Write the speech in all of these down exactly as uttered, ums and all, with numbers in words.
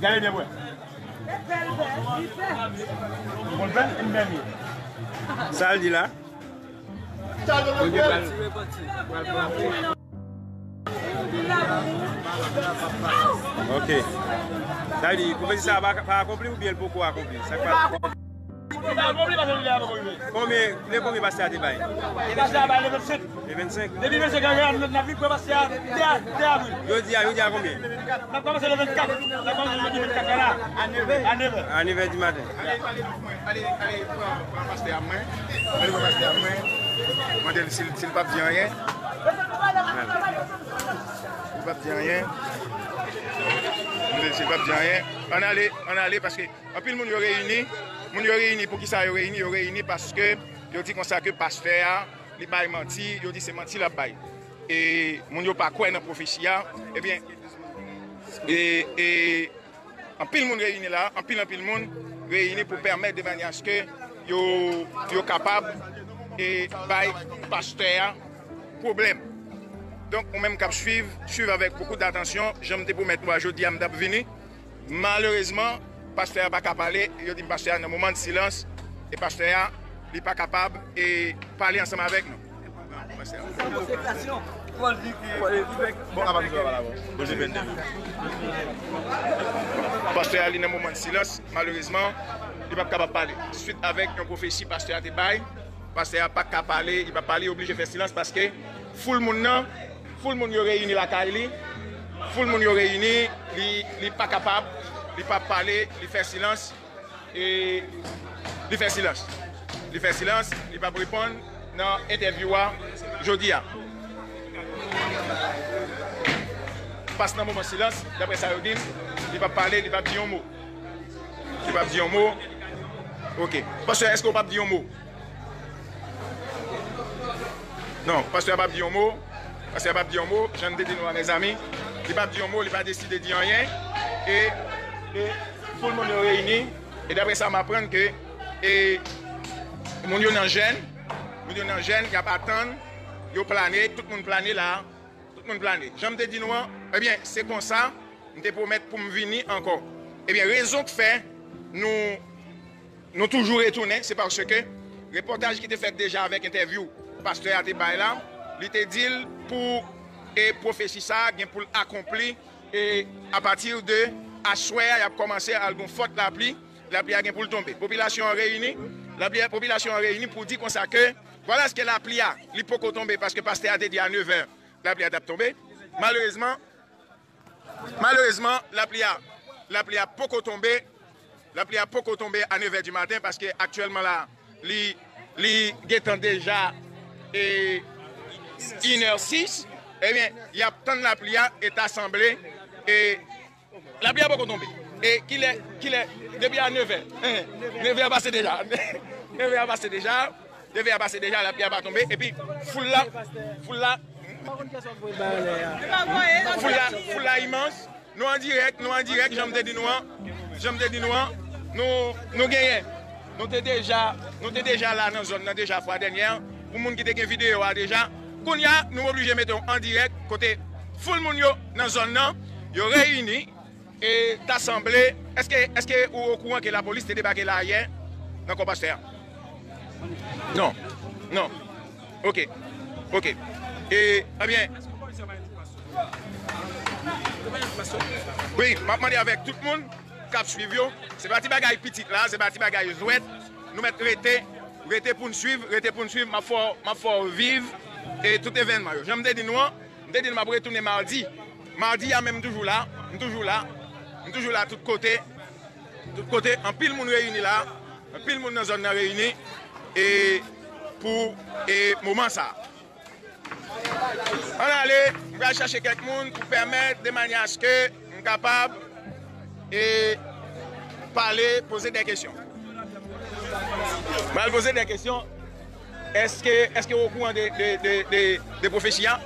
Gade byen, bwè. Bon, bèl, m bèl ye. Sa l di la? Yo di pral, pral, pral, pral. Ok. Sa vle di, pwofesi sa a pa, pa akonpli oubyen l poko akonpli? Sa k pa akonpli? Konbyen, le konbyen pastè a te bay? Pastè a bay le vennsenk. Le vennsenk. Depi vennsenk an, n ap viv pou pastè a de, de avril. Jodi a, jodi a konbyen? N ap kòmanse le vennkat. N ap kòmanse jodi vennkat la. A nevè. A nevè. A nevè di maten. Ale, ale, ale, ale pran, pran pastè a mwen. Ale pran pastè a mwen. Mande l si, si l p ap di anyen. Li p ap di anyen. Mande l si l p ap di anyen. Ann ale, ann ale, paske anpil moun yo reyini. Moun yo reyini, poukisa yo reyini? Yo reyini paske yo di konsa ke pastè a, li bay manti, yo di se manti l ap bay. E moun yo pa kwè nan pwofesi a. Ebyen, e, e, anpil moun reyini la, anpil, anpil moun reyini pou pèmèt de manyè aske yo, yo kapab e bay pastè a pwoblèm. Donk, ou menm k ap swiv, swiv avèk bokou datansyon, jan m te pwomèt ou a, jodi a m t ap vini. Malerezman, pastè a pa ka pale, yo di m pastè a nan moman de silans, e pastè a, li pa kapab e pale ansanm avèk nou. Pastè a. Bon, apa nou pale avè w? Bonjou, Benden. Pastè a, li nan moman de silans, malerezman, li p ap kapab pale. Swit avèk yon pwofesi pastè a te bay, pastè a pa ka pale, li pa pale, li oblije fè silans paske foul moun nan, foul moun yo reyini lakay li, foul moun yo reyini, li, li pa kapab, li pa pale, li fè silans, e li fè silans. Li fè silans, li p ap reponn nan entèvyou a jodi a. Pas nan moman silans, daprè sa yo di m, li p ap pale, li p ap di yon mo. Li p ap di yon mo. Ok. Pastè, èske w p ap di yon mo? Non, pastè a p ap di yon mo. Pastè a p ap di yon mo. Jan m te di nou a, mezanmi, li p ap di yon mo, li pa deside di anyen. E, e foul moun yo reyini. E daprè sa m aprann ke, e, moun yo nan jèn, moun yo nan jèn, y ap atann, yo plane, tout moun plane la. Tout moun plane. Jan m te di nou an, ebyen, se konsa, m te pwomèt pou m vini ankò. Ebyen, rezon k fè nou, nou toujou retounen, se paske repòtaj ki te fèt deja avèk entèvyou pastè a te bay la, li te di l pou e pwofesi sa a gen pou l akonpli e apati de aswè a y ap kòmanse al gon fòt lapli, lapli a gen pou l tonbe. Popilasyon an reyini, lapli a, popilasyon an reyini pou di konsa ke vwala ske lapli a li poko tonbe paske pastè a te di a nevè lapli a t ap tonbe. Malerezman, Malerezman, lapli a, lapli a poko tonbe. Lapli a poko tonbe a nevè di maten paske aktyèlman la, li, li gentan deja e inè sis. Ebyen, y ap tann lapli a e ta sanble e lapli a poko tonbe. E kilè, kilè, depi a nevè, en, nevè a pase deja. Nevè a pase deja. Devè a pase deja, lapli a pa tonbe, epi foul la, foul la, foul la, foul la imans. Nou an dirèk, nou an dirèk, jan m te di nou an, jan m te di nou an, nou, nou genyen. Nou te deja, nou te deja la nan zòn nan deja fwa dènyè. Pou moun ki te gen videyo a deja, kounye a, nou oblije mete w an dirèk kote foul moun yo nan zòn nan, yo reyini, e ta sanble, èske, èske ou okouran ke lapolis te debake la yè nan kò pastè a? Non. Non. Ok. Ok. E, ebyen. Wi, m ap mande avèk tout moun k ap swiv yo. Se pa ti bagay pitit la, se pa ti bagay jwèt. Nou mèt rete, rete pou n swiv, rete pou n swiv. M ap fè w, m ap fè w viv e tout evènman yo. Jan m te di nou an, m te di nou m ap retounen madi. Madi a menm, m toujou la, m toujou la, m toujou la tout kote. Tout kote, anpil moun reyini la, anpil moun nan zòn nan reyini, e pou, e moman sa. Ann ale, m pral chache kèk moun pou pèmèt de manyè aske m kapab, e pale, poze de kesyon. M pral poze de kesyon. Èske, èske w okouran de, de, de, de, de pwofesi a?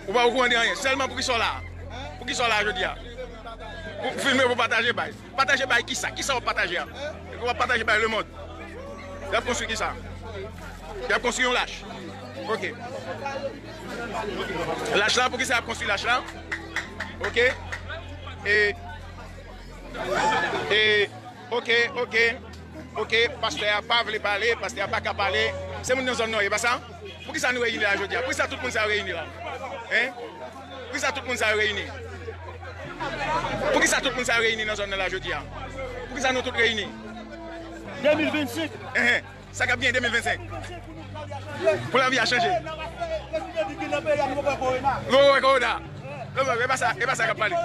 Ou pa okouran de anyen. Sèlman poukisa w la? Poukisa w la jodi a? Pou filme, pou pataje bay. Pataje bay kisa? Kisa w ap pataje a? W ap pataje bay lemonn. Y ap konstwi kisa? Y ap konstwi yon lach. Ok. Lach la, poukisa y ap konstwi lach la? Ok. E, e, ok, ok. Ok, pastè a pa vle pale, pastè a pa ka pale. Se moun nan zòn nan, e pa sa? Poukisa nou reyini la jodi a? Poukisa tout moun sa yo reyini la? Hein? Poukisa tout moun sa yo reyini? Poukisa tout moun sa yo reyini nan zòn nan la jodi a? Poukisa nou tout reyini? De mil vennsenk. Enhen. Sa k ap gen de mil vennsenk? Pou lavi a chanje. Nou wè kowona. Non, e pa sa, e pa sa k ap pale.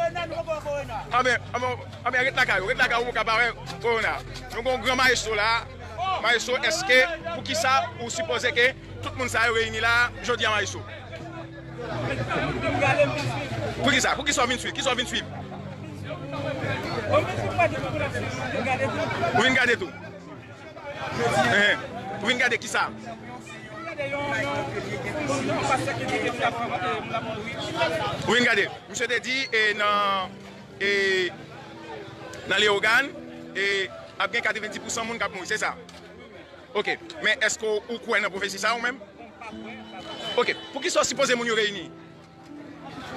Anben, anben, anben, ret lakay ou, ret lakay ou pou w ka pa wè kowona. Nou gen yon gran mayestwo la. Mayestwo, èske, poukisa ou sipoze ke tout moun sa yo reyini la jodi a, mayestwo? Poukisa? Poukisa w vin swiv? Kisa w vin swiv? Ou vin gade tou? Enhen. Ou vin gade kisa? Ou vin gade. Misye te di, e, nan, e, nan Leyogàn, e, ap gen katrevenndis pousan moun k ap mouri, se sa? Ok. Men èske w, ou kwè nan pwofesi sa ou menm? Ok. Poukisa w sipoze moun yo reyini?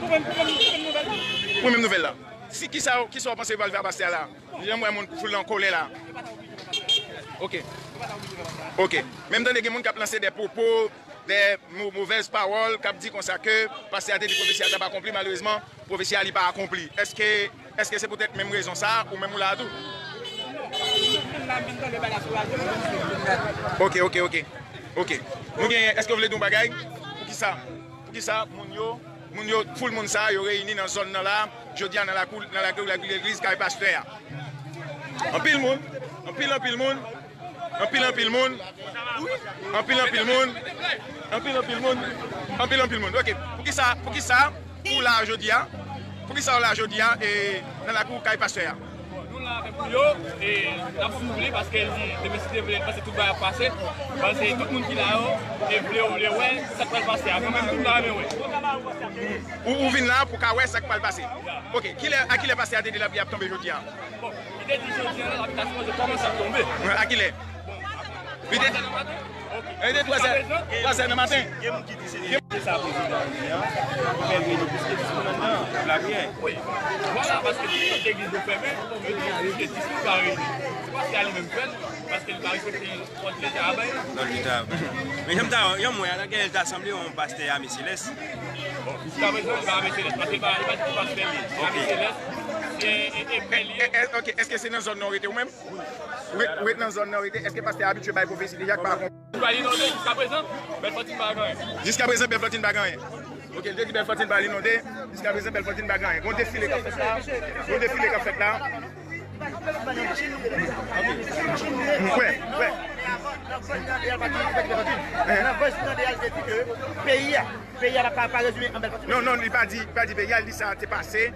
Pou menm, pou menm, pou menm nouvèl la. Pou menm nouvèl la. Si kisa, kisa w panse yo pral fè a pastè a la? Jan m wè moun foul la an kòlè la. Ok. Ok. Men m tande gen moun k ap lanse de pwopo, de mo-, movèz pawòl, k ap di konsa ke pastè a te di pwofesi a t ap akonpli, malerezman, pwofesi a li pa akonpli. Èske, èske se poutèt menm rezon sa a, ou menm ou la a tou? Ok, ok, ok. Ok. Nou genyen, èske w vle di yon bagay? Poukisa? Poukisa moun yo, moun yo, foul moun sa a, yo reyini nan zòn nan la, jodi a nan lakou, nan lakou legliz kay pastè a? Anpil moun, anpil, anpil moun, anpil, anpil moun, anpil, anpil moun, anpil, anpil moun, anpil, anpil moun. Ok, poukisa, poukisa ou la jodi a? Poukisa ou la jodi a, e, nan lakou kay pastè a? Bon, nou la avèk pou yo, e, n ap souvle paske li, demen si te vle, l panse tout bagay ap pase, panse tout moun ki la yo, e vle yo vle wè sa k pral pase a. Mwen menm tou m ta renmen wè. Ou, ou vin la pou ka wè sa k pral pase. Ok, kilè, a kilè pastè a te di lapli ap tonbe jodi a? Bon, li te di jodi a, lapli ta sipoze kòmanse ap tonbe. A kilè? Li te di, li te di twazè, twazè nan maten. Gen moun ki di se de sa prezidan an di a, fè vini piske diskou nan nan lapriyè. Wi. Vwala, paske tout lòt legliz yo fèmen, yo di piske diskou pa reyini. Se paske a li menm fè l. Paske li pa respekte lòd Leta a bay. Lòd Leta a bay. Men jan m ta, jan m wè a, nan gen lè l ta sanble yon pastè Ame Selès. Bon, jiska prezan, li pa Ame Selès. Paske li pa, li pa di pastè li. Ame Selès, se, e, e, pè li. E, e, ok, èske se nan zòn nan w rete ou menm? Ou ret, ou ret nan zòn nan w rete? Èske pastè a abitye bay pwofesi deja ki pa konprann? Li pa inonde jiska prezan, Bèlfòtin pa gen anyen. Jiska prezan, Bèlfòtin pa gen anyen. Ok, l te di Bèlfòtin pa inonde. Jiska prezan, Bèlfòtin pa gen anyen. Gon defile k ap fèt la. Gon defile k ap fèt la. Kwè, kwè. Nan vòs nan deyal te di ke peyi a, peyi a pa, pa rezime an Bèlfòtin. Non, non, li pa di, li pa di peyi a, li di sa te pase.